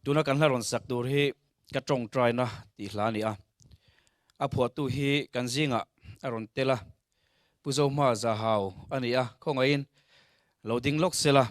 Tuna kan hla rawn sak tur hi ka tawngtaina tih hla a ni a. A phuahtu hi kan zingah a rawn tel a, Pu Zohma Zahau a ni a, khawngaihin lo ding lawk sela.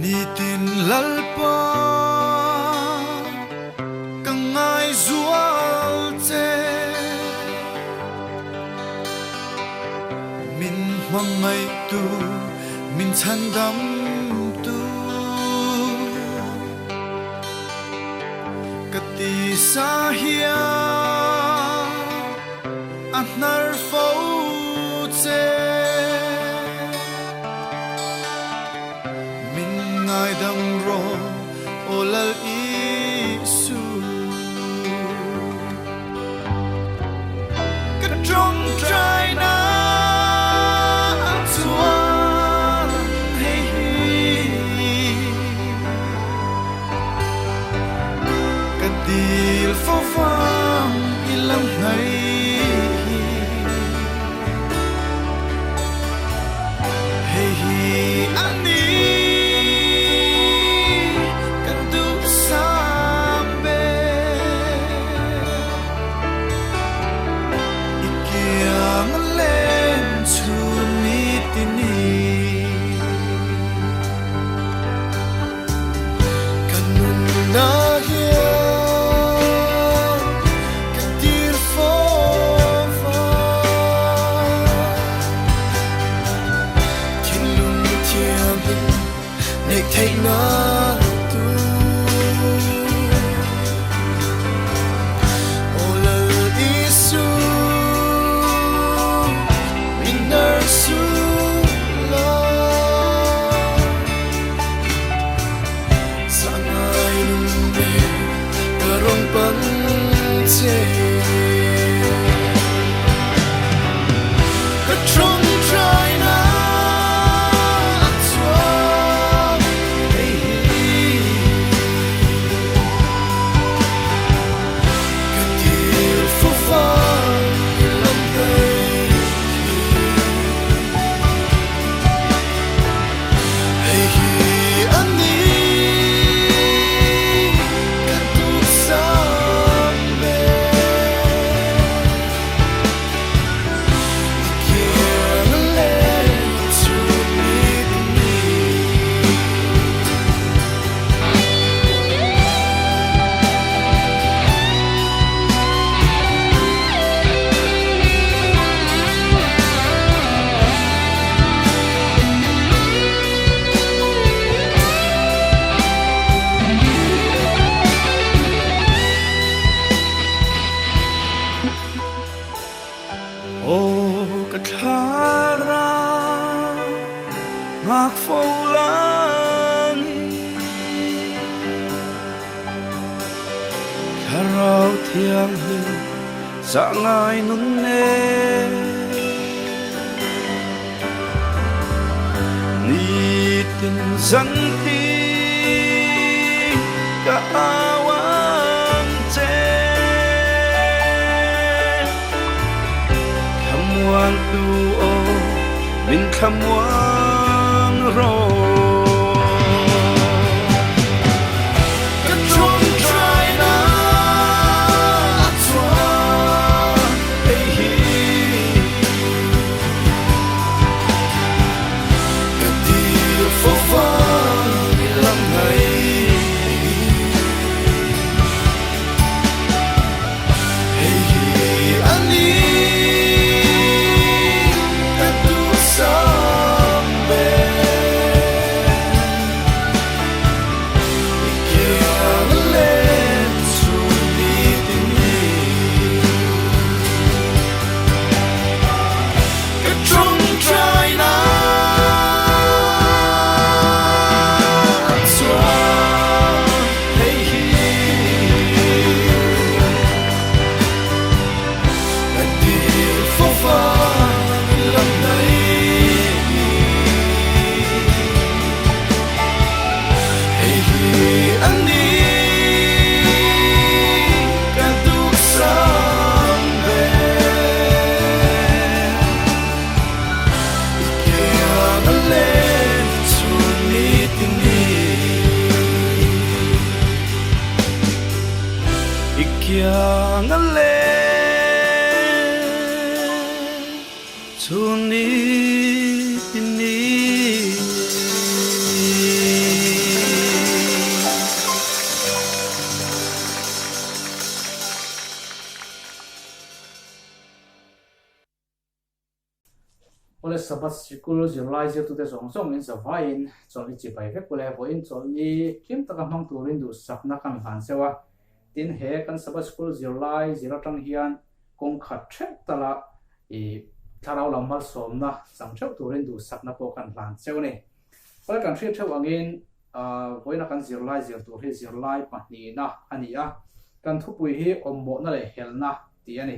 Nitin Lalpa ka ngai zual che. Min hmangaihtu, min chhandamtu. Ka tisa hian a hnar fo che. Min ngaidam rawh, aw Lal Isu. Ka ṭawngṭaina chuan hei hi ka dil fo vang i lam hnai hi. Hei hi a ni ka duhsam ber. I kiang len chhun ni ti ni. Ka nunna hian ka dir fo va. Thinlung thianghlim neih theihnak tu. Aw Lal Isu, min hnar suh la. Zahngai nunne ka rawn pan che. Ka ṭawngṭaina a chuang hei hi. Ka thil fufang i lam thei hi. Hei hi a ni ka duhsam ber. I kiang len chu mit ni. Aw ka thlarau ngak fo lan Thlarau thianghlim zahngai nun nen Nitin zanti ka au ang che Thlamuan tu aw min thlamuan rawh. Ka ṭawngṭaina a chuan hei hi ka dil fo vang i lam ngei. Hei hi a ni ka duhsam ber. I kiang a leng chhun ni tin ni. Awle Sabbath sikul zirlai zirtute zawng zawngin zavaiin chawlhni chibai vek ule vawiin chawlhni hlim taka hmang turin duhsakna kan hlan zeuh a. Tin, he kan Sabbath sikul zirlai zir atang hian kawng khat theuh tala i thlarau lam malsawmna chang theuh turin duhsakna pawh kan hlan cheu a ni. Awle kan hriat theuh angin vawiina kan zirlai zir tur hi zirlai pahnihna a ni a, kan thupui hi awmmawhna leh helna tih a ni.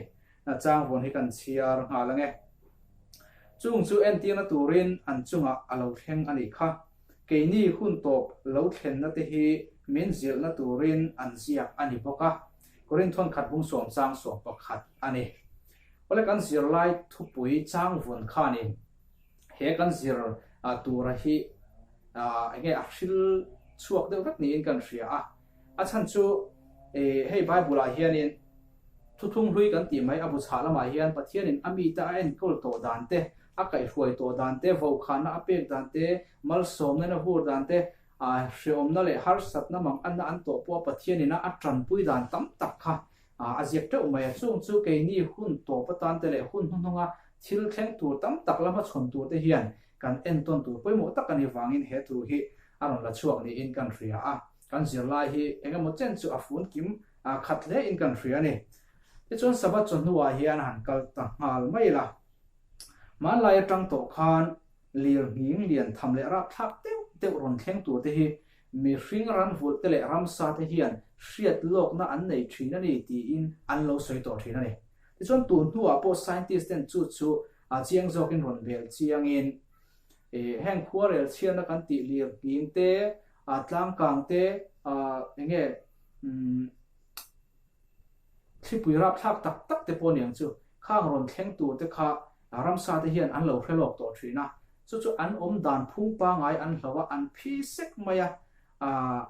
Chang vawn hi kan chhiar nghal ange. Chung chu entirna turin an chungah a lo thleng a nih kha. Keini hun tawp lo thlenna te hi min zilhna turin an ziak a ni bawk a. Korinthon khat bung sawm chang 11 a ni. Awle kan zirlai thupui chang vawn khanin he kan zir tura hi enge a hril chhuak deuh vek niin kan hria a. A chhan chu hei Bible ah hianin Thuthlung hlui kan tih mai a bu chhah lamah hian Pathianin a mite a enkawl tawh dan te, a kaihhruai tawh dan te, vokhana a pek dan te, malsawmna a vur dan te, hreawmna leh harsatna mang anna an tawh pawha Pathianin a tanpui dan tam tak kha a ziak teuh mai a. Chung chu keini hun tawp atan te leh hun hnuhnunga thil thleng tur tam tak la hmachhawn tur te hian kan entawn tur pawimawh tak a nih vangin he thu hi a rawn la chhuak niin kan hria a. Kan zirlai hi engemaw chen chu a fun kim a khat hle in kan hria a ni. Tichuan Sabbath chawhnuah hian han kal ta nghal mai la. Hmanlai atang tawh khan lir nghing lian tham leh rapthlak deuh deuh rawn thleng tur te hi mihring ran vulh te leh ramsa te hian hriat lawkna an nei thin a ni tiin an lo sawi tawh thin a ni. Tichuan tun hnuah pawh scientist ten chu chu a chiang zawkin rawn bel chiangin heng khuarel chhiarna kan tih lir nghing te, tlangkang te, enge Thlipui rapthlak tak tak te pawh niang chu khang rawn thleng tur te kha ramsa te hian an lo hre lawk tawh thin a, chu chu an awm dan phung pangai an hlo a, an phi sek mai a,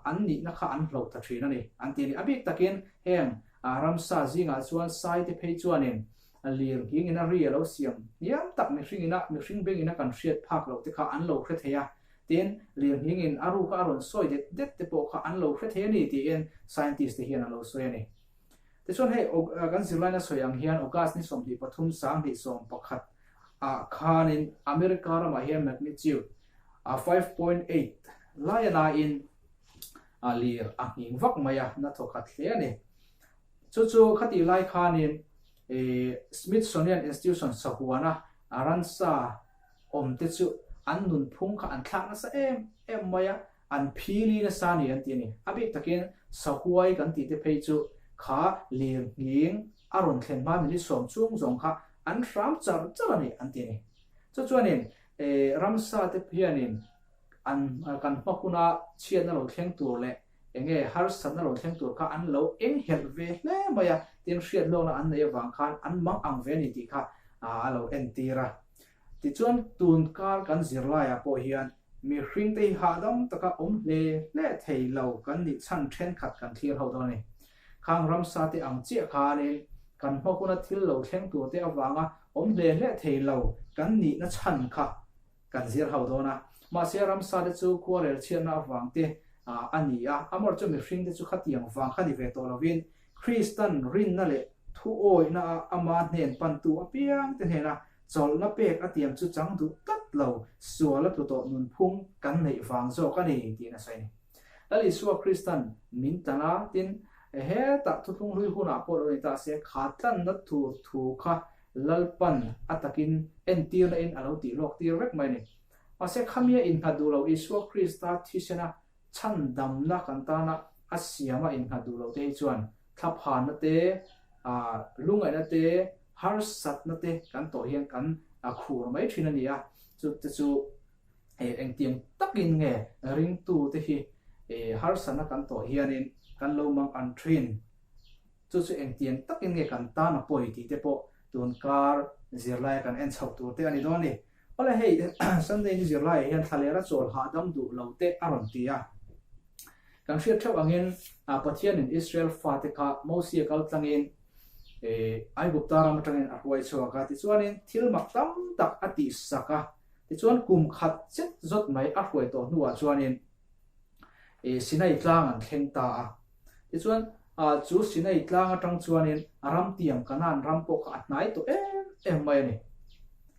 an nihna kha an hloh ta thin a ni an ti a ni. A bik takin heng ramsa zingah chuan sai te phei chuanin lir nghing in a ri a lo siam hniam tak mihring ina mihring beng ina kan hriat phak loh te kha an lo hre thei a, Tin, lirnghingin a ruka a rawn sawi det det te pawh kha an lo hre thei a ni tiin scientist te hian an lo sawi a ni. Tichuan hei kan zirlaina sawi ang hian August ni 23 2011 ah khanin America ramah hian magnitude 5.8 lai a laiin lir a nghing vak mai a, na thawkhat hle a ni. Chu chu khatih lai khanin Smithsonian Institution sahuana ransa awm te chu an nunphung kha an thlak nasa em em mai a, an phili nasa a ni an ti a ni. A bik takin sahuai kan tih te phei chu kha lir nghing a rawn thlen hma minute sawm chung zawng kha an hram char char a ni an ti a ni. Chu chuanin ramsa te hianin an kan hma huna chhiatna lo thleng tur leh enge harsatna lo thleng tur kha an lo enghelh ve hle mai a, tin hriatlawkna an neih avang khan an mang ang ve a ni tih kha a lo entir a. Tichuan, tun kar kan zirlaiah pawh hian mihringte hi hahdam taka awm hle hle thei lo kan nih chhan thenkhat kan thlir ho dawn a ni. Khang ramsate ang chiah khanin kan hma huna thil lo thleng turte avanga awm hle hle thei lo kan nihna chhan kha kan zir ho dawn a. Mahse, ramsate chu khuarel chhiatna avangte a ni a, amaherawhchu chu mihringte chu khatiang vang kha ni ve tawh lovin Kristan rinna leh thuawihna a ama hnen pantu apiangte hnena Chawlhna pek a tiam chu chang duh tlat lo, sual a tlu tawh nunphung kan neih vang zawk a ni, tiin a sawi a ni. Lal Isua Kristan min tlan a, tin, hetah thuthlung hlui hunah pawh lo ni ta se, kha tlanna tur thu kha Lalpan a takin entirna in a lo tih lawk tir vek mai a ni. Mahse, khamia innghat duh lo Isua Krista thisena chhandamna kan tana a siama innghat duh loh te hi chuan thlaphanna te, lungaihna te, harsatna te kan tawh hian kan khur mai thin a ni a, chu te chu engtiang takin nge ringtu te hi harsatna kan tawh hianin kan lo mang an thin, chu chu engtiang takin nge kan tan a pawi tih te pawh tun kar zirlaia kan en chhoh tur te a ni dawn a ni. Awle hei Sunday ni zirlaiah hian thlalera chawl hahdam duh lo te a rawn ti a. Kan hriat theuh angin Pathianin Israel fate kha Mosia kal tlangin Aigupta ram atangin a hruai chhuak a, tichuanin thil mak tam tak a tihsak a, tichuan kum khat zet zawt mai a hruai tawh hnuah chuanin Sinai tlang an thleng ta a. Tichuan chu Sinai tlang atang chuanin ram tiang Kanaan ram pawh kha a hnai tawh em em mai a ni.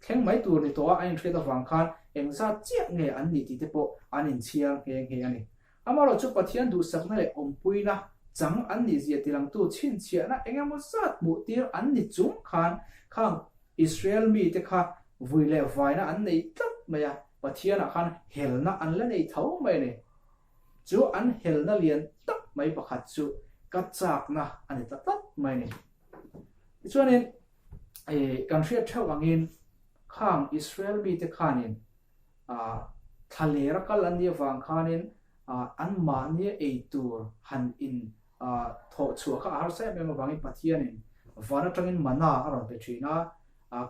Thleng mai tur ni tawh a, a inhriat avang khan engzat chiah nge an nih tih te pawh an inchhiar nghe nghe a ni. Amaherawh chu Pathian duhsakna leh awmpuina chang an nih zia tilangtu chhinchhiahna eng emaw zat hmuh tir an ni chung khan khang Israel mite kha vui leh vaina an nei tlat mai a, Pathianah khan helna an la nei tho mai a ni. Chu an helna lian tak mai pakhat chu ka chakna a ni ta tlat mai a ni. Tichuanin kan hriat theuh angin khang Israel mite khanin Thla lera kal an nih avang khanin anmahnia ei tur han in thawh chhuah kha a harsa em em avangin Pathianin van atangin mana a rawn pe thin a,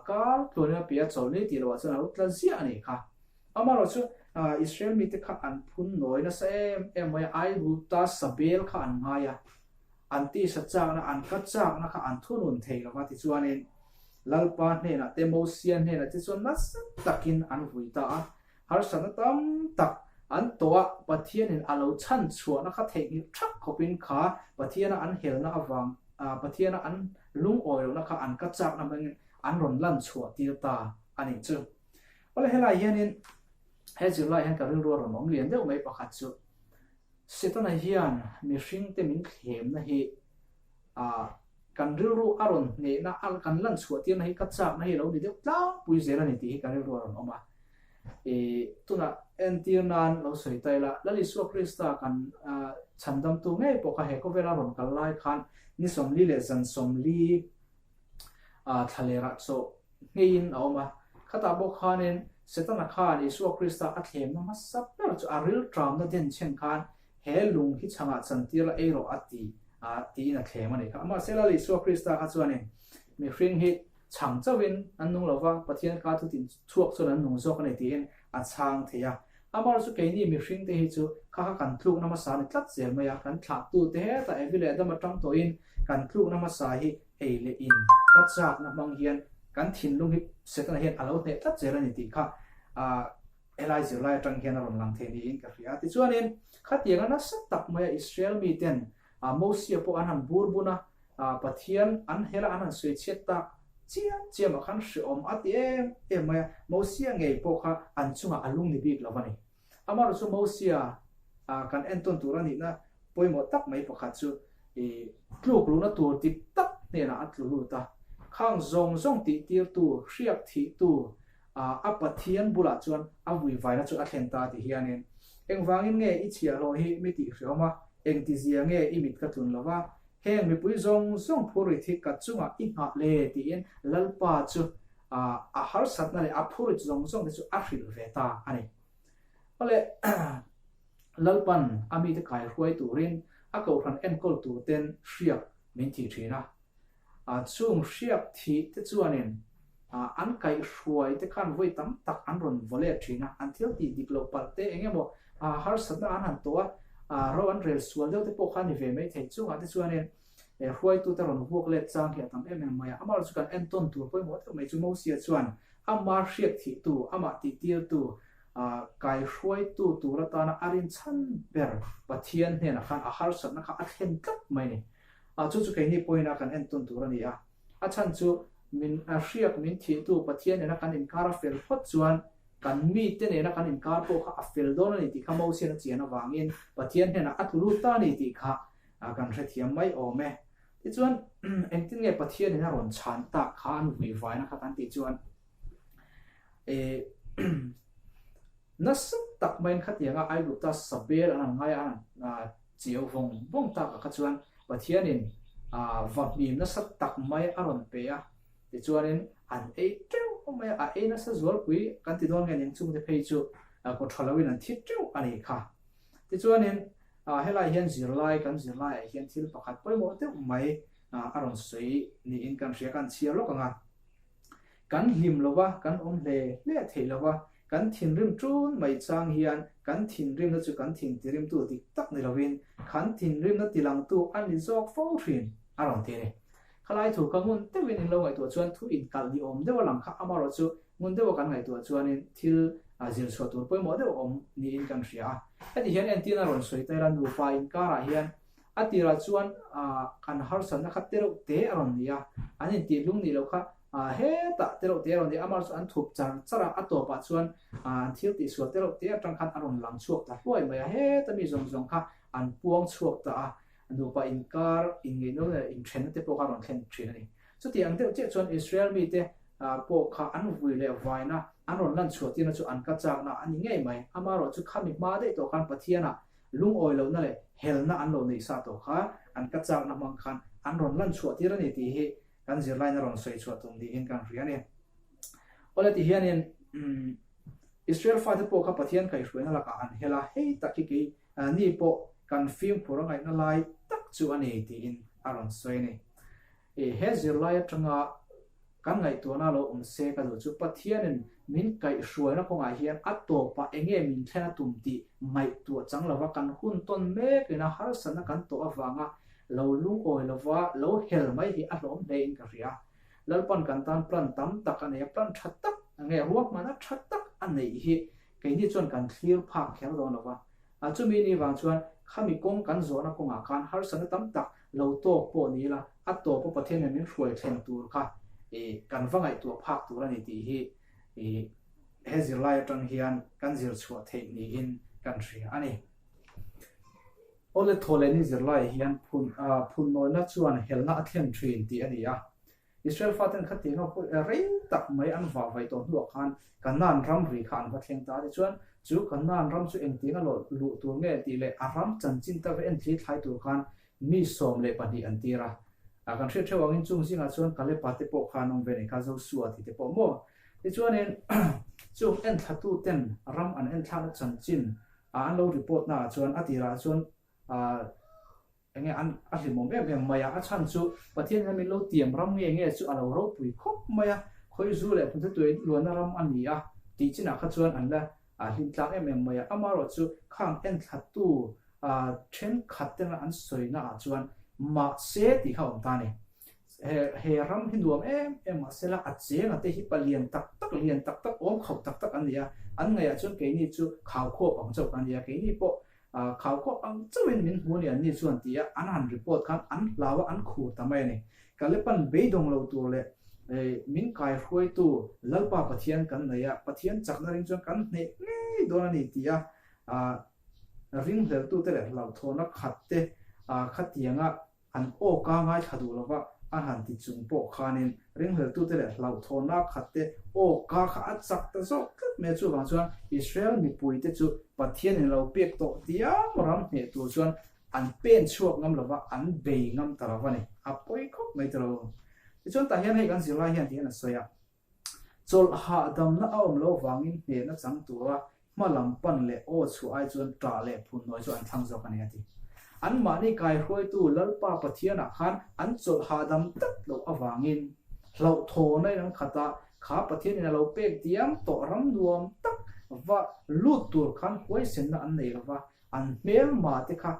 kar tluanin a pe a, chawlhni tih lohah chuan a lo tla ziah a nih kha. Amaherawh chu Israel mite kha an phun nawi nasa em em mai a, Aigupta sabel kha an ngai a, An tisa chakna, an ka chakna kha an thunun thei lo va, tichuanin Lalpa hnenah te, Mosia hnenah te chuan nasa takin an vui ta a. Harsatna tam tak an tawh a, Pathianin a lo chhan chhuahna kha theihnghilh thak khawpin kha Pathiana an helna avang, Pathiana an lungawi lohna kha an ka chakna hmangin an rawn lan chhuah tir ta a nih chu. Awle helai hianin he zirlai hian ka rilru a rawn awm lian deuh mai pakhat chu Setana hian mihringte min thlemna hi kan rilru a rawn hnehna, kan lan chhuah tirna hi ka chakna hi a lo ni deuh tlangpui zel a ni tih hi kan rilru a rawn awm a. Tunah entir nan lo sawi ta ila, Lal Isua Krista kan chhandamtu ngei pawh kha he khawvela rawn kal lai khan ni 40 leh zan 40 thlalerah chaw ngeiin a awm a. Khatah bawk khanin Setana khan Isua Krista a thlemna hmasa ber chu a rilṭamna denchhen khan he lung hi chhangah chantir la ei rawh a ti a tiin a thlem a ni kha. Mahse Lal Isua Krista kha chuanin mihring hi chhang chauhin an nung lo va, Pathian ka thutin chhuak chuan an nung zawk a ni tiin a chhang thei a. Amar chu keini mihringte hi chu kha kha kan tlukna hmasa a ni tlat zel mai a, kan thlahtute hetah Evi leh Adama tang tawhin kan tlukna hmasa hi ei leh in ka chakna hmang hian kan thinlung hi Setana hian a lo hneh tlat zel a ni tih kha helai zirlai atang hian a rawn lang thei niin ka hria. Tichuanin khatianga nasa tak maia Israel miten Mosia pawh an han bur bun a, Pathian an hela an han sawi chhiat tak chiam chiam ah khan hreawm a ti em em mai a, Mosia ngei pawh kha an chungah a lung ni bik lo a ni. Amaherawhchu chu Mosia kan entawn tur a nihna pawimawh tak mai pakhat chu tluk luhna tur dik tak hnenah a tlu lut a, khang zawng zawng tihtirtu, hriak thihtu a Pathian bulah chuan a vuivaina chu a thlen ta ti hianin, Engvangin nge i chhiahhlawh hi mi tih hreawm a, engtizia nge i mit ka tlun lo va, heng mipui zawng zawng phurrit hi ka chungah i nghah le tiin Lalpa chu a harsatna leh a phurrit zawng zawng te chu a hrilh ve ta a ni. Awle, Lalpan a mite kaihruai turin a kohhran enkawl turten hriak min thih thin a. Chung hriak thih te chuanin an kaihhruai te khan vawi tam tak an rawn vaw let thin a, an thil tih dik loh palh te eng emaw harsatna an han tawh a, ro an rel sual deuh te pawh kha a ni ve mai thei. Chungah te chuanin hruaitute rawn vuak let chang hi a tam em em mai a, amaherawhchu kan entawn tur pawimawh deuh mai chu Mosia chuan ama hriak thihtu, amah tihtirtu, kaihruaitu tur atana a rinchhan ber Pathian hnenah khan a harsatna kha a thlen tlat mai a ni. Chu chu keini pawhin a kan entawn tur a ni a. A chhan chu min hriak min thihtu Pathian nena kan inkar a fel phawt chuan kan mite nena kan inkar pawh kha a fel dawn a ni tih kha Mosian a chian avangin Pathian hnenah a tlu lut ta a ni tih kha kan hrethiam mai awm e. Tichuan engtin nge Pathian in a rawn chhan tak kha an vuivaina kha kan tih chuan nasa tak maiin khatianga Aigupta sabel an han ngai a, an han chiau vawng vawng takah kha chuan Pathianin va hmim nasa tak mai a rawn pe a, tichuanin an ei teuh mai a, a ei nasa zualpui kan ti dawn nge ning chungte phei chu kaw tha loin an thi teuh a nih kha. Tichuanin helai hian zirlai kan zirlaiah hian thil pakhat pawimawh deuh mai a rawn sawi niin kan hria, kan chhiar lawk ang a. Kan hlim lo va, kan awm hle hle theih lo va, Kan thinrim ṭun mai chang hian kan thinrimna chu kan thin tirimtu dik tak ni lovin kan thinrimna tilangtu a ni zawk fo ṭhin, a rawn ti a ni. Khalai thu ka ngun deuhin in lo ngaihtuah chuan thu inkalh ni awm deuh a lang kha amarawh chu ngun deuha kan ngaihtuah chuanin thil zir chhuah tur pawimawh deuh awm niin kan hria a. Heti hian entirna rawn sawi ta ila nupa inkarah hian a tirah chuan kan harsatna kha tereuh te a rawn ni a, an intih lung nih loh kha hetah tereuh te a rawn ni a, amarawh chu an thup char char a, a tawpah chuan an thil tihsual tereuh te atang khan a rawn lang chhuak ta hluai mai a, heta mi zawng zawng kha an puang chhuak ta a. Nupa inkar inngeihna leh inthenna te pawh kha a rawn thlen thin a ni. Chuti ang deuh chiah chuan Israel mite pawh kha an vui leh vaina an rawn lan chhuah tirna chu an ka chakna a ni ngei mai. Amaherawh chu khami hma daih tawh khan Pathianah lungawi lohna leh helna an lo neih sa tawh kha an ka chakna hmang khan an rawn lan chhuah tir a ni tih hi kan zirlaina rawn sawi chhuah tum niin kan hria a ni. Awle ti hianin Israel fate pawh kha Pathian kaihhruaina lakah an hel a, hei tak hi kei Ni pawh kan fimkhur a ngaihna lai tak chu a ni tiin a rawn sawi a ni. He zirlai atanga kan ngaihtuahna lo awm se ka duh chu Pathianin min kaihhruaina kawngah hian a tawpah enge min thlen a tum tih ngaihtuah chang lova kan hun tawn mekin a harsatna kan tawh avanga lo lungawi lova lo hel mai hi a hlawm hle in ka hria. Lalpan kan tan plan tam tak a nei a, plan tha tak nge ruahmanna tha tak a neih hi Keini chuan kan thlir phak kher dawn lo va, a chumi ni vang chuan khami kawng kan zawhna kawngah khan harsatna tam tak lo tawk pawh ni ila, a tawpa Pathian nen min hruai thleng tur kha kan va ngaihtuah phak tur a ni tih hi he zirlai atang hian kan zir chhuah theih niin kan hria a ni. Awle Thawhlehni zirlaiah hian phun nawina chuan helna a thlen thin tih a ni a, Israel faten khatiang a hawi rei tak mai an vah vaih tawh hnuah khan Kanaan ramri kha an va thleng ta a. Tichuan, chu Kanaan ram chu engtiang a lawh luh tur nge tih leh a ram chanchin tak en thli thlai tur khan mi 12 an tir a. Kan hriat theuh angin chung zingah chuan Kalepa te pawh kha an awm ve nei kha, Josua tih te pawh maw? Tichuanin, chung enthlatu ten ram an enthlakna chanchin an lo report naah chuan a tirah chuan Enge an a hlimawm em em mai a, a chhan chu Pathian hian min lo tiam ram nge nge chu a lo ropui khawp mai a, khawi zu leh hmun tuai luanna ram a ni a tih chinah kha chuan an la hlim tlang em em mai a, amaherawh chu khang enthlatu thenkhat tena an sawina ah chuan mahse tih kha a awm ta a ni. He he ram hi nuam em em mahse la a chenga te hi palian tak tak lian tak tak awm khauh tak tak an ni a, an ngaihah chuan keini chu khaukhawp ang chauh kan ni a, keini pawh Khau khawp ang chauhin min hmu a ni an ni chuan ti a, an han report khan an hlau a, an khur ta mai a ni. Kalepan beidawng lo tur leh min kaihruaitu Lalpa Pathian kan nei a, Pathian chakna ring chuan kan hneh ngei dawn a ni ti a, ringhleltute leh hlauhthawnna khat te khatianga An aw ka ngaithla duh lova a han ti chung pawh khanin ringhleltute leh hlauhthawnna khatte aw ka kha a chak ta zawk tlat mai a, chuvang chuan Israel mipuite chu Pathianin lo pek tawh diam ram hneh tur chuan an pen chhuak ngam lova, an bei ngam ta lova ni, a pawi khawp mai ta lo. Tichuan tah hian hei kan zirlai hian tihian a sawi a, Chawlh hahdamna a awm loh vangin hnehna chang tura hma lam pan leh aw chhuah ai chuan ṭah leh phun nawi chu an thlang zawk a ni a ti. Anmahni kaihruaitu Lalpa Pathianah khan an chawlh hahdam tlat loh avangin hlauhthawna in an khat a, kha Pathianin a lo pek diam tawh ram nuam tak va lut tur khan huaisenna an nei lova, an hmelma te kha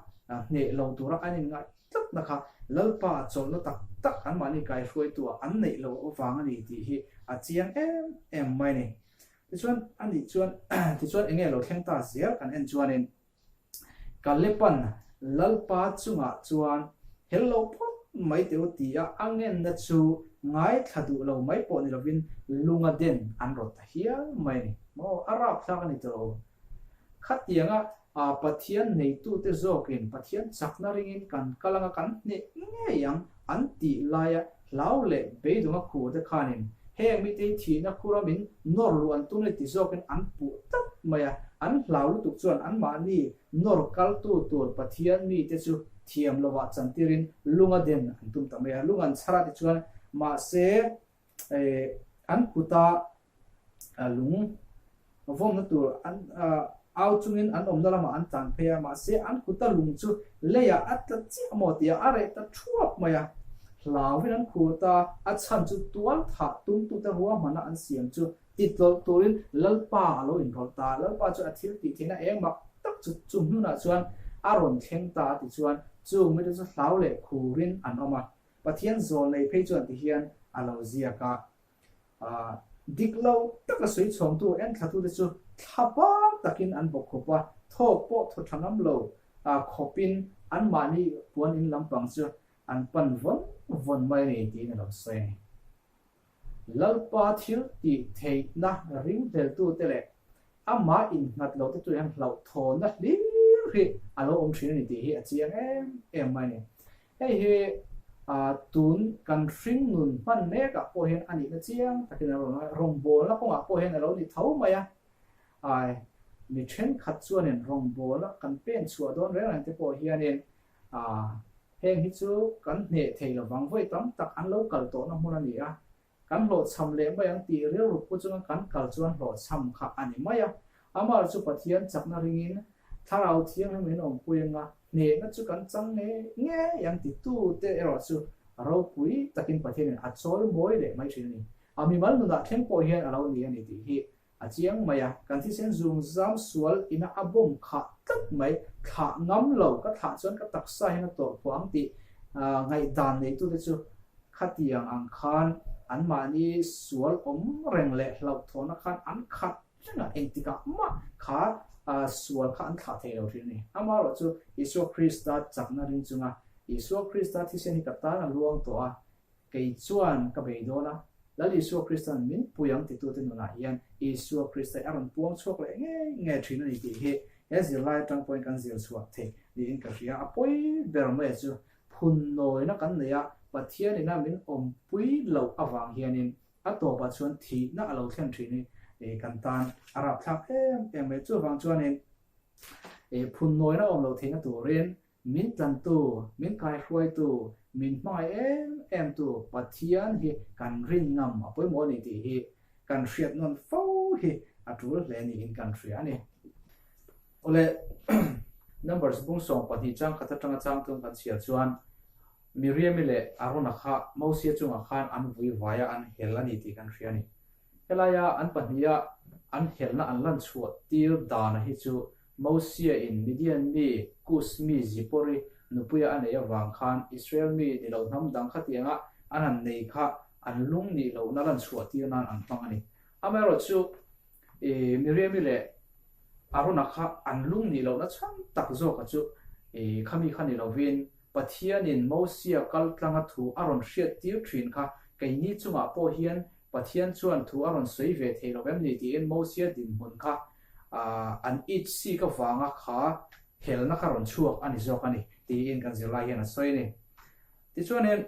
hneh lo tura an inngaih tlatna kha Lalpa chawlhna tak tak anmahni kaihruaitua an neih loh avang a ni tih hi a chiang em em mai a ni. Tichuan, a nih chuan, tichuan enge lo thleng ta zel kan en chuanin Kalepan Lalpa chungah chuan hel lo phawt mai teh u tia a ngenna chu ngaithla duh lo mai pawh ni lovin lunga den an rawt ta hial mai a ni. Maw, a rapthlak a ni tawh lo. Khatianga Pathian neitute zawkin Pathian chakna ringin kan kal anga kan hneh ngei ang an tih laia hlau leh beidawng a khur te khanin heng mite hi thihna khura min nawr luh an tum le ti zawkin an puh tlat mai a, an hlau lutuk chuan anmahni nawr kaltu tur Pathian mite chu thiam lovah chantirin lunga den an tum ta mai a, lung an chhar a tichuan mahse an kuta lung vawmna tur an au chungin an awmna lamah an tlan phei a, mahse an kuta lung chu leiah a tla chiah maw tia a reh ta thuap mai a. Hlauhin an khur ta, a chhan chu tual thah tumtute ruahmanna an siam chu titlawlh turin Lalpa a lo inrawlh ta. Lalpa chu a thil tih theihna eng mak tak chu chu hnunah chuan a rawn thleng ta a ti chuan chung mite chu hlau leh khurin an awm a. Pathian zawl nei phei chuan ti hian a lo ziak a, Dik lo taka sawi chhawngtu enthlatute chu thlapar takin an bawk khawp a, thawk pawh thaw tha ngam lo khawpin anmahni puan in lampang chu an pan vawn vawn mai a ni tiin a lo sawi a ni. Lalpa thil tih theihna ringhleltute leh amah innghat lote chu hian hlauhthawnna hlir hi a lo awm thin a ni tih hi a chiang em em mai a ni. Hei hi tun kan hringnun hman mekah pawh hian a nihna chiang takin a rawn a, rawngbawlna kawngah pawh hian a lo ni tho mai a. Ai, mi thenkhat chuanin rawngbawlna kan pen chhuah dawn reng reng te pawh hianin heng hi chu kan hneh thei lovang vawi tam tak an lo kal tawhna hmun a ni a, kan hlawhchham leh mai ang tih rilru pu chunga kan kal chuan hlawhchham kha a ni mai a. Amah chu Pathian chakna ringin Thlarau Thianghlim in awmpui anga hnehna chu kan chang ngei ngei ang titute erawh chu ropui takin Pathianin a chawl mawi leh mai thin a ni. A mimal nunah thleng pawh hian a lo ni a ni tih hi a chiang mai a. Kan thisen zungzam sual ina a bawm khah tlat mai, thlah ngam lo, ka thlah chuan ka taksa hian a tawrh pawh ang tih ngaihdan neitute chu khatiang ang khan anmahni sual awm reng leh hlauhthawhna khan an khat reng a, engtikah mah kha sual kha an thlah thei lo thin a ni. Amaherawhchu Isua Krista chakna ring chunga Isua Krista thisen hi ka tan a luang tawh a, Kei chuan ka bei dawn a, Lal Isua Krista'n min pui ang titute nunah hian Isua Krista hi a rawn puang chhuak leh ngei ngei thin a ni tih hi he zirlai atang pawhin kan zir chhuah theih niin ka hria. A pawi ber mai chu phunnawina kan nei a, Pathian ina min awmpui loh avang hianin a tawpah chuan thihna a lo thlen thin hi kan tan a rapthlak em em mai. Chuvang chuanin phunnawina awm loh theihna turin Min tlantu, min kaihruaitu, min hmangaih em em tu Pathian hi kan rin ngam a pawimawh a ni tih hi kan hriat nawn fo hi a tul hle niin kan hria a ni. Awle, Numbers bung 12 chang khat atanga chang tlung kan chhiar chuan Miriami leh Arona kha Mosia chungah khan an vui vai a, an hel a ni tih kan hria a ni. Helaia an pahniha an helna an lan chhuah tir dana hi chu Mosia in Midian mi Kus mi Zipori nupuia a neih avang khan Israel mi ni lo hnam dang khatianga an han nei kha an lung nih lohna lan chhuah tir nan an hmang a ni. Amaherawhchu, Miriami leh Arona kha an lung nih lohna chhan tak zawka chu khami kha ni lovin Pathianin Mosia kal tlanga thu a rawn hriat tir thin kha keini chungah pawh hian Pathian chuan thu a rawn sawi ve thei lo em ni tiin Mosia dinhmun kha an it sik avanga kha helna kha rawn chhuak a ni zawk a ni tiin kan zirlai hian a sawi a ni. Tichuanin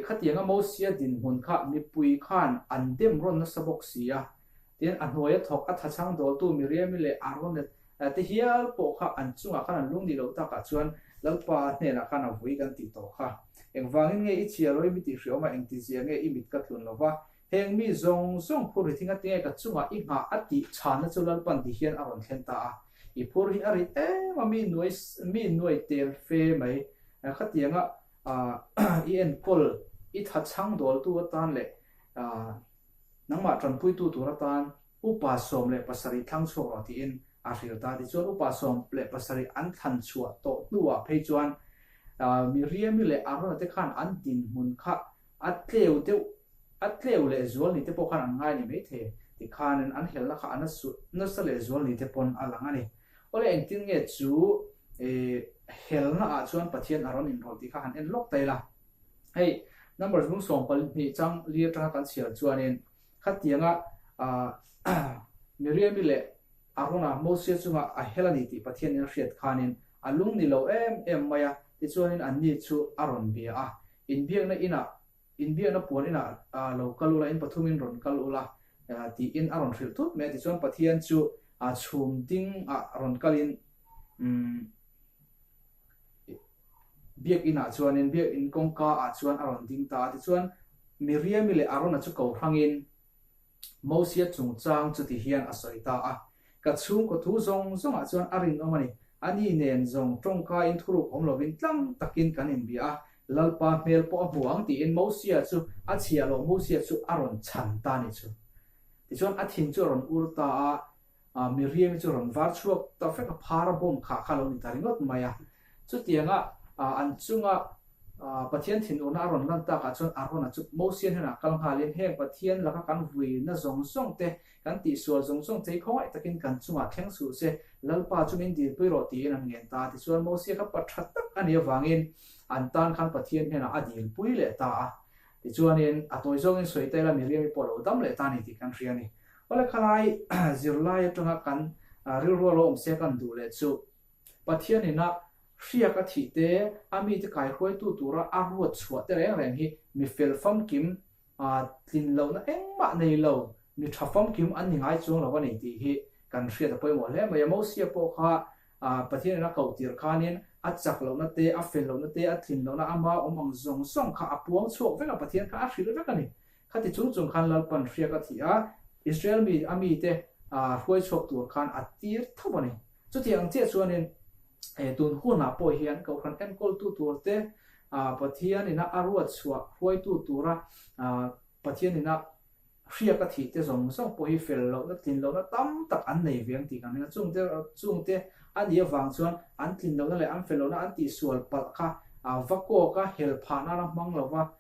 khatianga Mosia dinhmun kha mipui khan an dem rawn nasa bawk si a, tin a hnuaia thawk a thachhang dawltu Miriami leh Arona te hial pawh kha an chungah khan an lung nih loh takah chuan Lalpa hnenah khan a vui kan tih tawh kha. Engvangin nge i chhiar lo i mi tih hriawm a, engtizia nge i mit ka tlun lo va, heng mi zawng zawng phur hi thinga tinge ka chungah i nghah a tih chhanna chu Lalpan ti hian a rawn thlen ta a. I phur hi a rit em a, mi nuai mi nuai tel fe mai. Khatianga i enkawl i thachhang dawltu atan leh nangmah tanpuitu tur atan upa 17 thlang chhuak rawh tiin a hril ta. Tichuan upa 17 an thlan chhuah tawh hnuah phei chuan Miriami leh Arona te khan an dinhmun kha a tleu deuh, a tleu leh zual ni te pawh khan an ngai ni maithei. Tikhanin an helna kha a nasa leh zual ni te pawn a lang a ni. Awle engtin nge chu helna ah chuan Pathian a rawn inrawlh tih kha han en lawk ta ila. Hei Numbers bung 12 chang li atanga kan chhiar chuanin khatianga Miriami leh Arona Mosia chunga a hel a ni tih Pathianin a hriat khanin a lung ni lo em em mai a, tichuanin anni chu a rawn bia a, Inbiakna inah, inbiakna puan inah lo kal ula, in pathumin rawn kal ula, tiin a rawn hrilh thut mai a. Tichuan Pathian chu chhum dingah rawn kalin biakinah chuanin, biakin kawngkaah chuan a rawn ding ta a. Tichuan Miriami leh Arona chu ko hrangin, Mosia chungchang chuti hian a sawi ta a, Ka chhungkaw thu zawng zawngah chuan a rinawm a ni. Ani nen zawng tawngkaiin thuruk awm lovin tlang takin kan inbia a. Lalpa hmel pawh a hmu ang tiin Mosia chu a chhiah loh Mosia chu a rawn chhan ta a nih chu. Tichuan a thin chu a rawn ur ta a, Miriam-i chu rawn var chhuak ta vek a, phar a bawm khah kha a lo ni ta ringawt mai a. Chutianga an chunga Pathian thinurna a rawn lan takah chuan Arona chu Mosian hnenah kal nghalin, Heng Pathian laka kan vuina zawng zawng te, kan tihsual zawng zawng te hi khawngaih takin kan chungah thleng suh se, Lalpa chu min dilpui rawh tiin an ngen ta a. Tichuan Mosia kha pa tha tak a nih avangin an tan khan Pathian hnenah a dilpui leh ta a. Tichuanin a tawi zawngin sawi ta ila Miriam-i pawh lo dam leh ta a ni tih kan hria a ni. Awle khalai zirlai atanga kan rilru a lo awm se kan duh leh chu Pathian ina hriak a thih te, a mite kaihruaitu tura a ruat chhuah te reng reng hi mi fel famkim tlin lohna engmah nei lo, mi tha famkim an ni ngai chuang lo a ni tih hi kan hriat a pawimawh hle mai a. Mosia pawh kha Pathian ina koh tir khanin a chak lohna te, a fel lohna te, a tlin lohna ama awm ang zawng zawng kha a puang chhuak vek a, Pathian kha a hrilh vek a ni. Khati chung chung khan Lalpan hriak a thih a, Israel mi a mite hruai chhuak tur khan a tir tho a ni. Chutiang chiah chuanin tun hunah pawh hian Kohhran enkawltu turte Pathianina a ruat chhuah hruaitu tura Pathianina hriak a thih te zawng zawng pawh hi fel lohna, tlin lohna tam tak an nei ve ang tih kan ring a. Chungte chungte a nih avang chuan an tlin lohna leh an fel lohna an tihsual palh kha va kawka hel phah nana hmang lova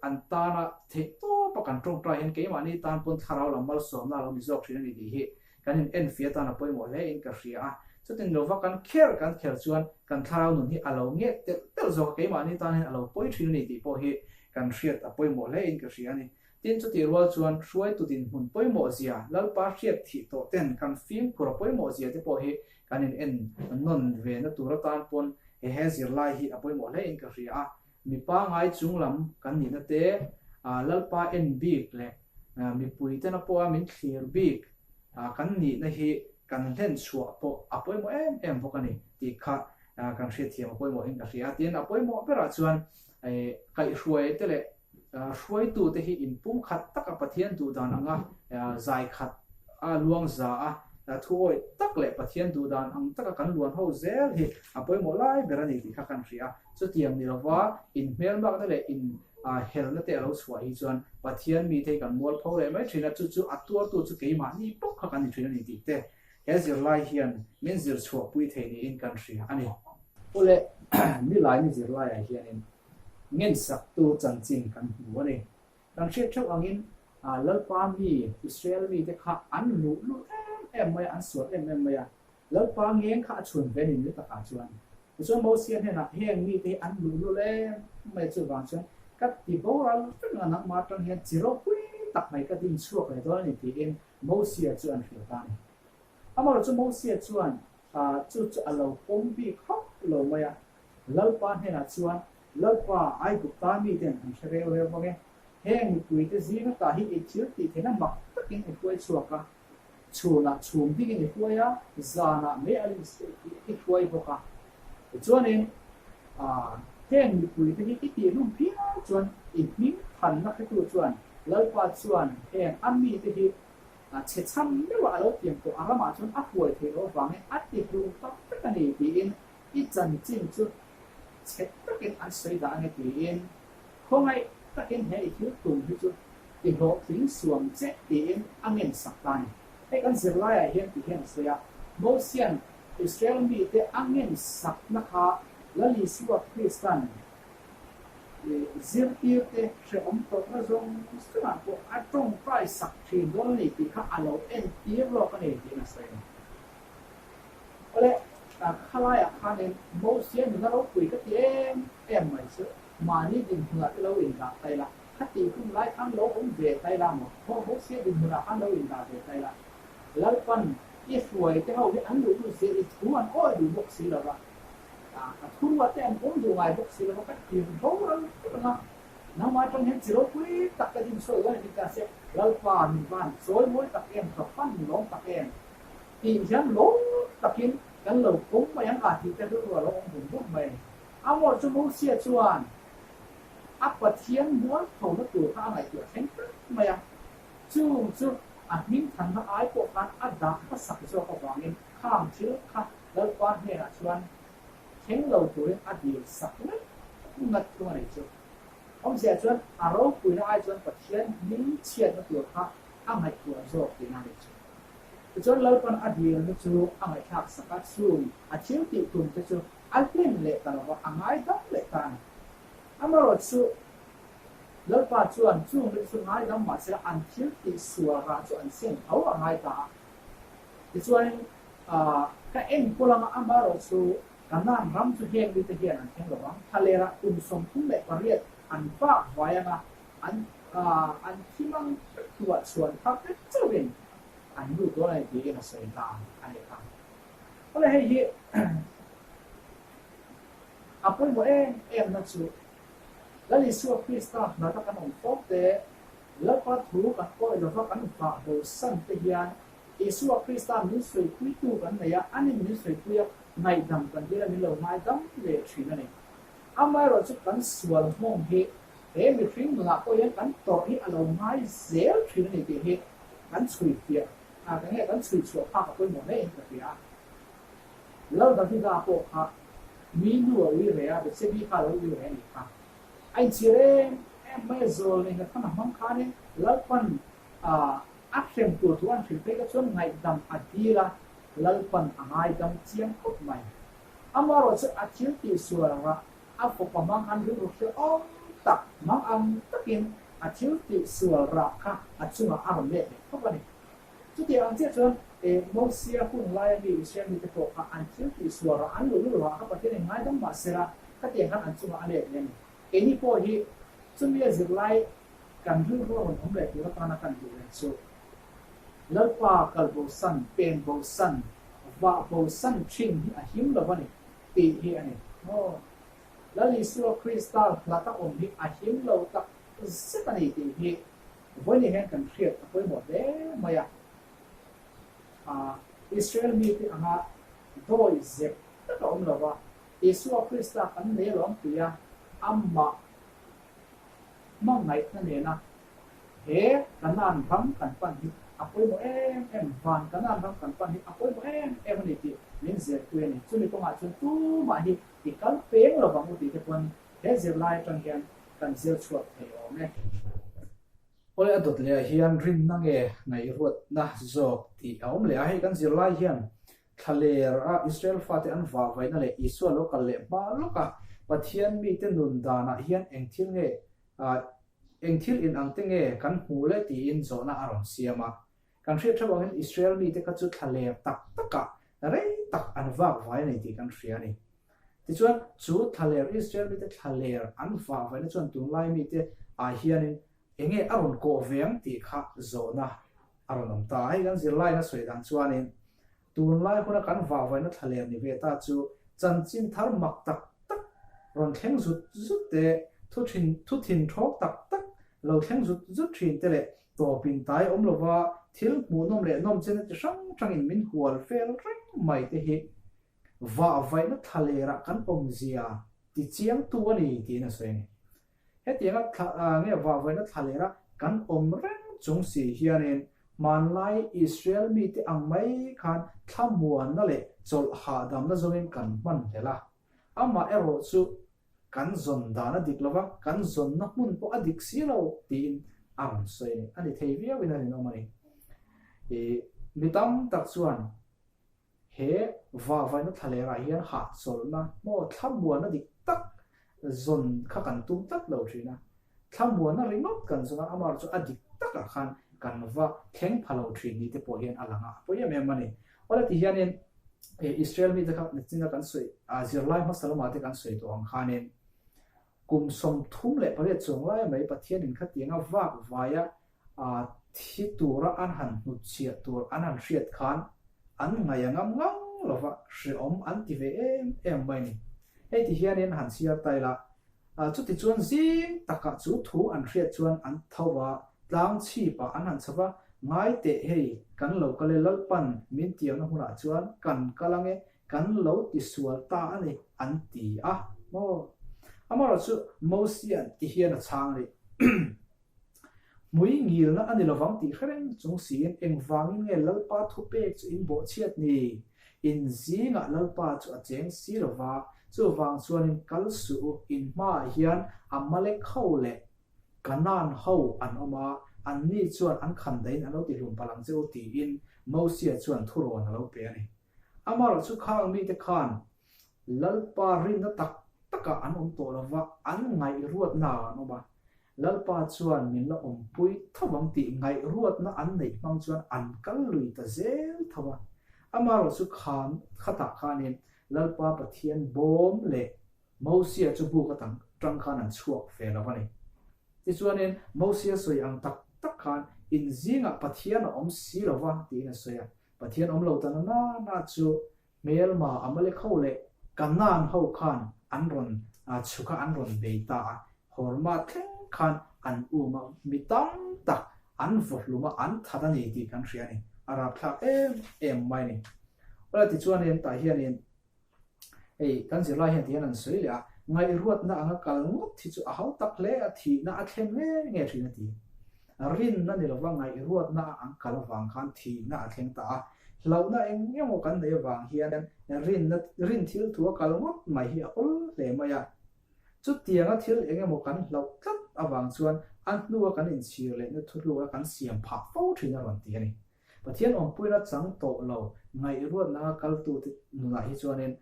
an tana theih tawpa kan tawngtai hian keimahni tan pawn thlarau lam malsawmna a lo ni zawk thin a ni tih hi Kan in enfiah atan a pawimawh hle in ka hria a, chutin lova kan kher kan kher chuan kan thlarau nun hi a lo nget telh telh zawk a, keimahni tan hian a lo pawi thin a ni tih pawh hi kan hriat a pawimawh hle in ka hria a ni. Tin, chutih rual chuan hruaitu dinhmun pawimawh zia, Lalpa hriat thih tawh ten kan fimkhur a pawimawh zia te pawh hi kan in en nawn ve na tur atan pawn he he zirlai hi a pawimawh hle in ka hria a, mi pangai chunglam kan nihna te, Lalpa en bik leh mipui tena pawha min thlir bik kan nihna hi kan hlen chhuah pawh a pawimawh em em bawk a ni tih kha kan hriatthiam a pawimawhin ka hria. Tin, a pawimawh berah chuan kaihhruai te leh hruaitute hi inpumkhat taka Pathian duhdan anga zai khat a luang za a, thuawih tak leh Pathian duhdan ang taka kan luan ho zel hi a pawimawh lai ber a ni tih kha kan hria. Chutiang ni lova inhmelmakna leh in helna te a lo chhuah hi chuan Pathian mite hi kan mualpho leh mai thin a, chu chu a tuartu chu keimahni bawk kha kan ni thin a ni tih te he zirlai hian min zir chhuahpui thei niin kan hria a ni. Awle, nilai ni zirlaiah hianin ngensaktu chanchin kan hmu a ni. Kan hriat theuh angin Lalpa mi, Israel mite kha an luh luh em em mai a, an sual em em mai a. Lalpa ngeng kha a chhun ve ni ni takah chuan. Tichuan Mosia hnenah heng mite hi an luh luh em mai chuvang chuan ka ti boral vek ang a, nangmah atang hian chi ropui tak mai ka din chhuak leh dawn a ni tiin Mosia chu an hrilh ta a ni. Amaherawhchu Mosia chuan chu chu a lo pawm bik hauh lo mai a. Lalpa hnenah chuan, Lalpa, Aigupta miten an hre reu reu vang e. Heng mipuite zinga tah hi ei thil tih theihna mak takin i hruai chhuak a. Chhunah chhum dingin i hruai a, zanah mei alin i hruai bawk a. Tichuanin, heng mipuite hi i tihhlum phian chuan i hming thanna hretu chuan Lalpa chuan heng a mite hi chhe chham meuh a a lo tiam tawh a ramah chuan a hruai theih loh avangin a tihlum tak vek a ni tiin I chanchin chu chhe takin an sawi dah ange tiin khawngaih takin he i thil tum hi chu i hlawhtling suam che tiin a ngen sak ta a ni. Hei kan zirlaiah hian ti hian a sawi a, Mosian Israel mite a ngen sakna kha Lal Isua Kristan zirtirte hrehawm tawrhna zawng zawngah pawh a tawngtai sak thin dawn a ni tih kha a lo entir lawk a ni tiin a sawi a ni. Awle, khalaiah khanin Mosia nuna ropui ka ti em em mai chu mahni dinhmunah te lo indah ta ila, khati hun lai khan lo awm ve ta ila maw? Maw Mosia dinhmunah khan lo indah ve ta ila, Lalpan i hruai te ho hi an luh lut zia i thu an awi duh bawk si lova, ka thurua te an awm duh ngai bawk si lova, ka tir boral vek ang a, nangmah atang hian chi ropui tak ka din chhuak dawn a ni ta se, Lalpa min van chawi mawi tak em, ka fan lawm tak em. Tih hian lawm takin kan lo pawm mai ang a tih te rilru a lo awm bum bum mai. Amor chu Mosia chuan a Pathian mualphona tur kha a ngaihtuah thleng tlat mai a, chung chu a hmingthanna ai pawh khan a dah hmasak zawk avangin khang thil kha Lalpa hnenah chuan thleng lo turin a dil sak mai ngat thung a nih chu. Awmzia chuan a ropuina ai chuan Pathian hming chhiatna tur kha a ngaihtuah zawk tihna a nih chu. Tichuan Lalpan a dilna chu a ngaihthlak sak a, chung a thil tih tum te chu a hlen leh ta lova a ngaidam leh ta a ni. Amaherawhchu Lalpa chuan chung te chu ngaidam mahsela an thil tih sual rah chu an seng tho a ngai ta a. Tichuanin ka enkawl anga amaherawhchu Kanaan ram chu heng mite hian an thleng lo vang. Thlalerah kum 38 an vak vai anga an an thi mang tuah chhuan thar vek chauhin an lut dawn a ni tiin a sawi ta a ni kha. Awle hei hi a pawimawh em em na chu Lal Isua Krista hnata kan awm fawk te, Lalpa thu kan awih lova kan vah bosan te hian Isua Krista min sawipuitu kan nei a, anin min sawipui a, ngaihdam kan dil a min lo ngaidam leh thin a ni. Amaherawh chu kan sual hmawng hi he mihring nunah pawh hian kan tawrh hi a lo ngai zel thin a ni tih hi kan chhui fiah a, ka nge kan chhui chhuah phak a pawimawh hle in ka hria a. Lal Davida pawh kha mi nu a ui reh a, Bethsebi kha a lo ui reh a nih kha. A inchhir em em mai a, zawl nei hnathana hmang khanin Lalpan a A hrem tur thu an hrilh phei kha chuan ngaihdam a dil a, Lalpan a ngaidam chiang khawp mai. Amaherawhchu a thil tih sual rah a fawpa hmang an rilru hrehawm tak hmang ang takin a thil tih sual rah kha a chungah a rawn let leh khawp a ni. Chutiang ang chiah chuan e Mosia hun laia mi Israel mite pawh kha an thil tih sual rah an luh luh rah kha Pathian in ngaidam mah sela khatiang khan an chungah a let leh a ni. Keini pawh hi chumi a zirlai Kan rilru a rawn awm leh tur atana kan duh reng chu Lalpa kal bosan, pen bosan, vah bosan thin hi a him lo a ni tih hi a ni. Aw, Lal Isua Krista hlata awm hi a him lo tak zet a ni tih hi vawiin hian kan hriat a pawimawh hle mai a. Israel mite anga dawi zep tak a awm lo va, Isua Krista kan nei alawm tih a, amah Hmangaihna nena he Kanaan ram kan pan hi a pawimawh em em, van Kanaan ram kan pan hi a pawimawh em em a ni tih min zirpui a ni. Chumi kawngah chuan tumah hi i kal peng lo vang u tih te pawn he zirlai atang hian kan zir chhuak thei awm e. Awle a dawt leh ah hian rinna nge ngaihruatna zawk tih a awm leh a, hei kan zirlai hian Thlaler a Israel fate an vahvaihna leh Isua lo kal leh hma lawk a, Pathian mite nun danah hian eng thil nge eng thil in ang te nge kan hmuh le tiin zawhna a rawn siam a. Kan hriat theuh angin Israel mite kha chu thlaler tak takah rei tak an vakvai a ni tih kan hria a ni. Tichuan, chu thlaler Israel mite thlaler an vahvaihna chuan tunlai mite ah hianin enge a rawn kawh ve ang tih kha zawhna a rawn awm ta. Hei kan zirlaina sawi dan chuanin tunlai huna kan vahvaihna thlaler ni ve ta chu chanchin thar mak tak tak rawn thleng zut zut te, thu thin thu thin thawk tak tak lo thleng zut zut thin te leh tawpin tai awm lova thil hmuhnawm leh nawmchena chi hrang hrangin min hual fel reng mai te hi vahvaihna thlalerah kan awmzia ti chiangtu a ni tiin a sawi a ni. Hetianga thla nge vahvaihna thla lera kan awm reng chung si hianin hmanlai Israel mite ang mai khan thlamuanna leh chawlh hahdamna zawngin kan hman hlel a. Amah erawh chu kan zawn dan a dik lova, kan zawnna hmun pawh a dik si lo tiin a rawn sawi a ni. A ni thei viauin a rinawm a ni. Ih, mi tam tak chuan He vahvaihna thlalerah hian hahchawlhna maw thlamuanna dik tak zawn kha kan tum tlat lo thin a, thlamuanna ringawt kan zawn a, amah chu a dik takah khan kan va thleng pha lo thin ni te pawh hian a lang a, a pawi em em a ni. Awle ti hianin Israel mite kha nachina kan sawi zirlai hmasa lamah te kan sawi tawh ang khanin kum 38 chuang lai mai Pathianin khatianga vak vaia thi tura an han hnutchhiah tur an han hriat khan an ngaih a ngam ngang lo va, hreawm an ti ve em em mai a ni. Hei ti hianin han chhiar ta ila, chuti chuan zing takah chu thu an hriat chuan an tho va, tlang chhipah an han chho va, ngai teh hei kan lo kal e Lalpan min tiamna hmunah chuan kan kal ange, kan lo tisual ta a ni an ti a maw? Amaherawhchu Mosia'n ti hian a chhang a ni. Hmui ngilna a ni lovang tih hre reng chung siin engvangin nge Lalpa thupek chu in bawhchhiat ni? In zingah Lalpa chu a cheng si lova, Chuvang chuanin kal suh u, in hmaah hian Amalek ho leh Kanaan ho an awm a, anni chuan an khan dahin an lo tihlum palh ang che u tiin Mosia chuan thurawn a lo pe a ni. Amaherawhchu khang mite khan Lalpa rinna tak takah an awm tawh lova, an ngaihruatnaah an awm a. Lalpa chuan min la awmpui tho ang tih ngaihruatna an neih hmang chuan an kal lui ta zel tho a. Amaherawhchu khan khatah khanin Lalpa Pathian bawm leh Mosia chu buk atang tang khan an chhuak ve lo a ni. Tichuanin Mosia sawi ang tak tak khan in zingah Pathian a awm si lova tiin a sawi a. Pathian awm lo ta na na na chu hmelma Amalek ho leh Kanaan ho khan an rawn chhuk a, an rawn bei ta a. Horma thleng khan an um a, mi tam tak an vawhlum a, an that a ni tih kan hria a ni. A rapthlak em em mai a ni. Awle tichuanin tah hianin Hei, kan zirlai hian tihian an sawi leh a, ngaihruatna anga kal ngawt hi chu a hau tak hle a, thihna a thleng nge nge thin a ti. Rinna ni lova ngaihruatna a ang kal avang khan thihna a thleng ta a, hlauhna eng emaw kan neih avang hian rinna, rin thil thu a kal ngawt mai hi a awl hle mai a. Chutianga thil eng emaw kan hlauh tlat avang chuan a hnua kan inchhir lehna thutlukna kan siam phah fo thin a rawn ti a ni. Pathian awmpuina chang tawh lo ngaihruatna kaltute nunah hi chuanin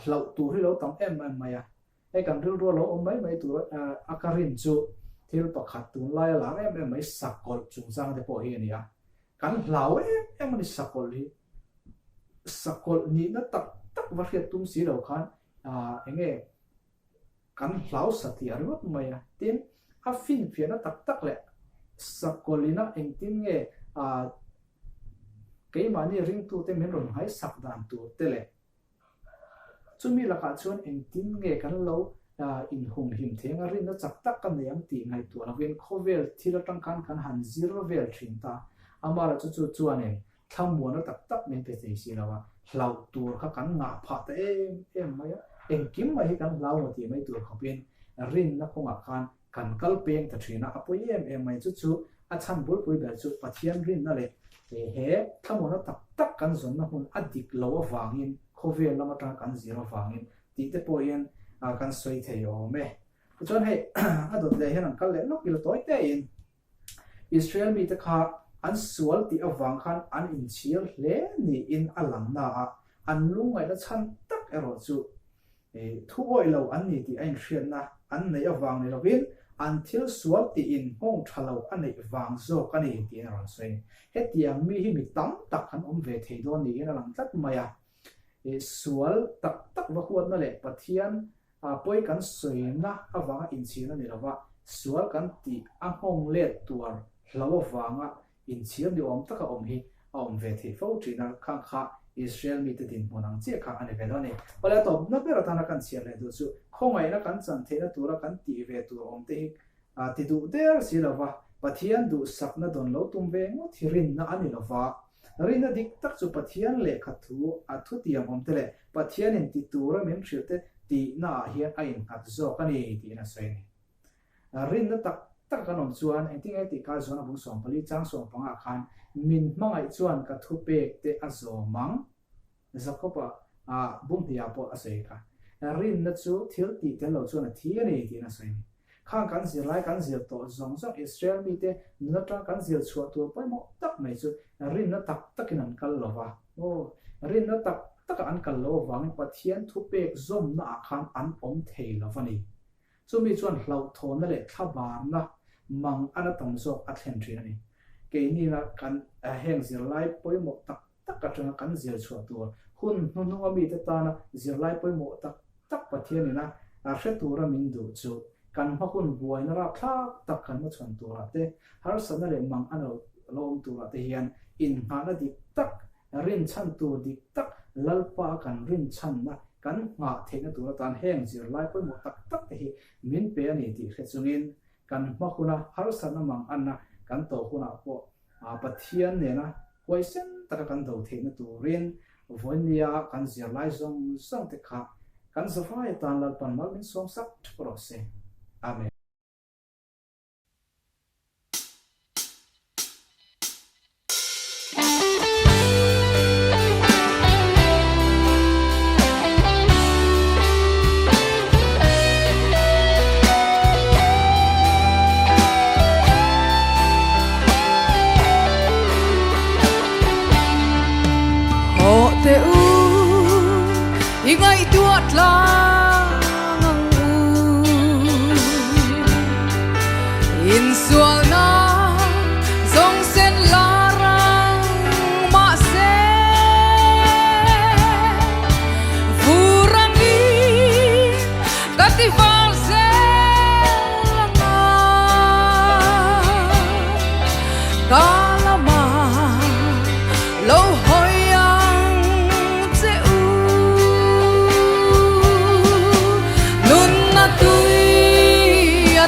hlauh tur hi lo tam em em mai a. Hei kan rilru a lo awm mai mai tur a ka rin chu thil pakhat tunlai a lar em em mai sakawlh chungchang te pawh hi a ni a. Kan hlau em em a ni sakawlh hi. Sakawlh nihna tak tak va hriat tum si lo khan eng nge kan hlau satliah ringawt mai a. Tin, a finfiahna tak tak leh sakawlina engtin nge keimahni ringtute min rawn nghaisak dan tur te leh chumi lakah chuan engtin nge kan lo inhumhim thei anga rinna chak tak ka nei ang tih ngaihtuah lovin khawvel thil atang khan kan han zir vel thin ta. Amara chu chu chuanin Thlamuana tak tak min pe thei si lo a, hlauh tur kha kan ngah phah ta em em mai a, engkim mai hi kan hlau maw tih mai tur khawpin rinna kawngah khan kan kal peng ta thin a, a pawi em em mai. Chu chu a chhan bulpui ber chu Pathian rinna leh he thlamuana tak tak kan zawnna hmun a dik lo avangin khawvel lam atanga kan zir avangin tih te pawhin kan sawi thei awm e. Tichuan hei a dawt leh hian an kal leh lawk ila tawi tein. Israel mite kha an sual tih avang khan an inchhir hle niin a lang na a, an lungngaihna chhan tak erawh chu thu awih lo an ni tih a inhriatna an neih avang ni lovin an thil sual tiin nghawng tha lo a neih vang zawk a ni tiin a rawn sawi. Hetiang mi hi mi tam tak an awm ve thei dawn niin a lang tlat mai a. Sual tak tak va huatna leh Pathian pawi kan sawina avanga inchhirna ni lova, sual kan tih a nghawng let tuar hlo avanga inchhir ni awm taka awm hi a awm ve thei fo thin a, khang kha Israel mite dinhmun ang chiah kha a ni ve lo a ni. Awle a tawpna ber atana kan chhiar leh duh chu khawngaihna kan chan theihna tura kan tih ve tur awm te hi ti duh der si lova, Pathian duhsakna dawn lo tum ve ngawt hi rinna a ni lova, Rinna dik tak chu Pathian lehkha thu a thutiam awm te leh Pathianin ti tura min hrilh te tihna ah hian a innghat zawk a ni tiin a sawi a ni. Rinna tak tak kan awm chuan engtin nge tih kha Zona bung 14 chang 15 khan min hmangaih chuan ka thupek te a zawm ang. Jakob-a bung hniah pawh a sawi kha. Rinna chu thil tih tel lo chuan a thi a ni tiin a sawi a ni. Khang kan zirlai kan zir tawh zawng zawng Israel mite nun atang kan zir chhuah tur pawimawh tak mai chu rinna tak takin an kal lo va. Aw, rinna tak taka an kal loh avangin Pathian thupek zawmna ah khan an awm thei lo va ni. Chumi chuan hlauhthawnna leh thlabarna mang ana tam zawk a thlen thin a ni. Keini-na kan heng zirlai pawimawh tak tak atanga kan zir chhuah tur hun hnuhnunga mite tana zirlai pawimawh tak tak Pathianina a hre tura min duh chu kan hma hun buaina rapthlak tak kan hmachhawn turah te, harsatna leh mang a lo awm turah te hian innghahna dik tak, rinchhan tur dik tak Lalpa kan rinchhanna kan nghah theihna tur atan heng zirlai pawimawh tak tak te hi min pe a ni tih hre chungin kan hma huna harsatna mang anna kan tawh hunah pawh Pathian nena Huaisen taka kan do theihna turin vawinia kan zirlai zawng zawng te kha kan zavai atan Lalpan mal min sawmsak thap rawh se. Amen.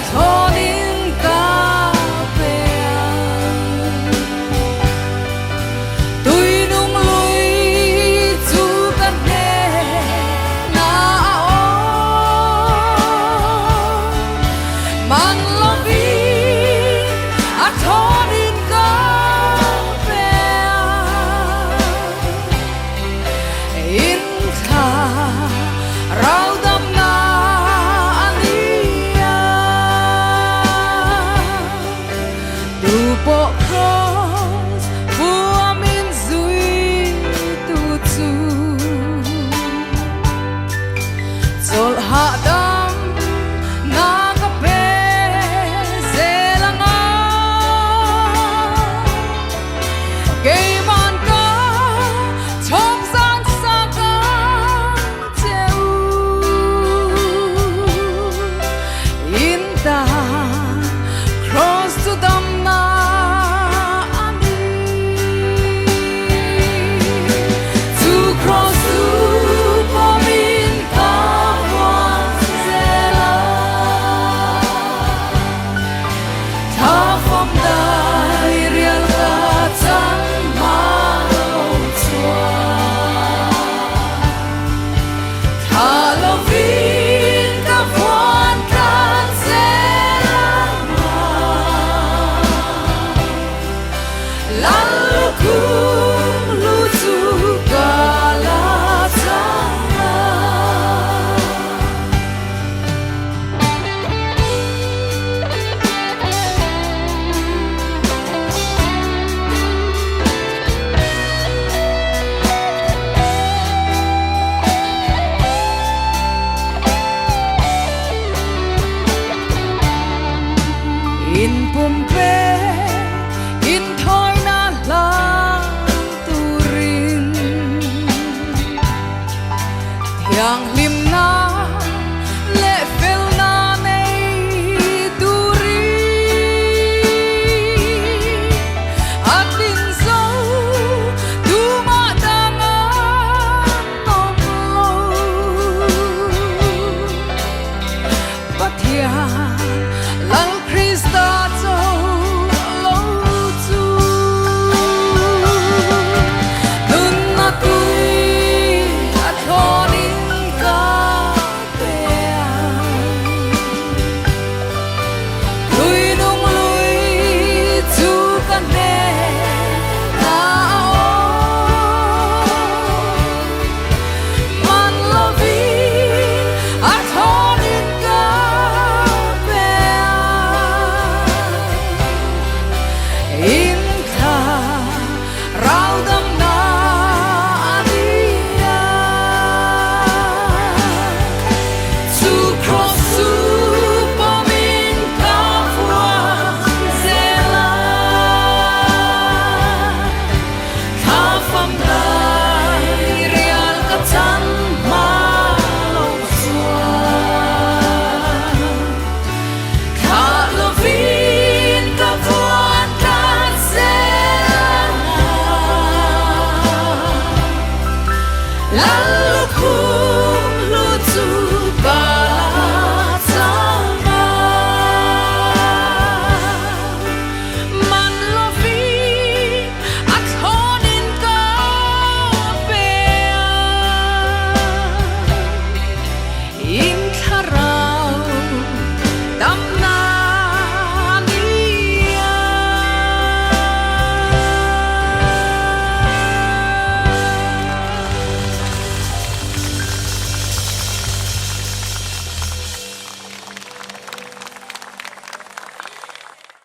thlawnin ka pe ang. Tui nung lui chu ka hnenah a awm. Man lovin a thlawnin ka pe ang. In thla rau dam na a ni a. Tu pawh cross pu a min zui tu chu chawlh hahdam na ka pe zel anga. Keiman ka chhawp zan sak ang che u. In tan cross chu dam na a ni. Chu cross chu pawmin ka vuan zel a. Tha fam dai rial ka chan ma lo chuan. Tha lovin ka vuan tlat zel anga. Lal lukhum lu chu ka la chang a. In pumpe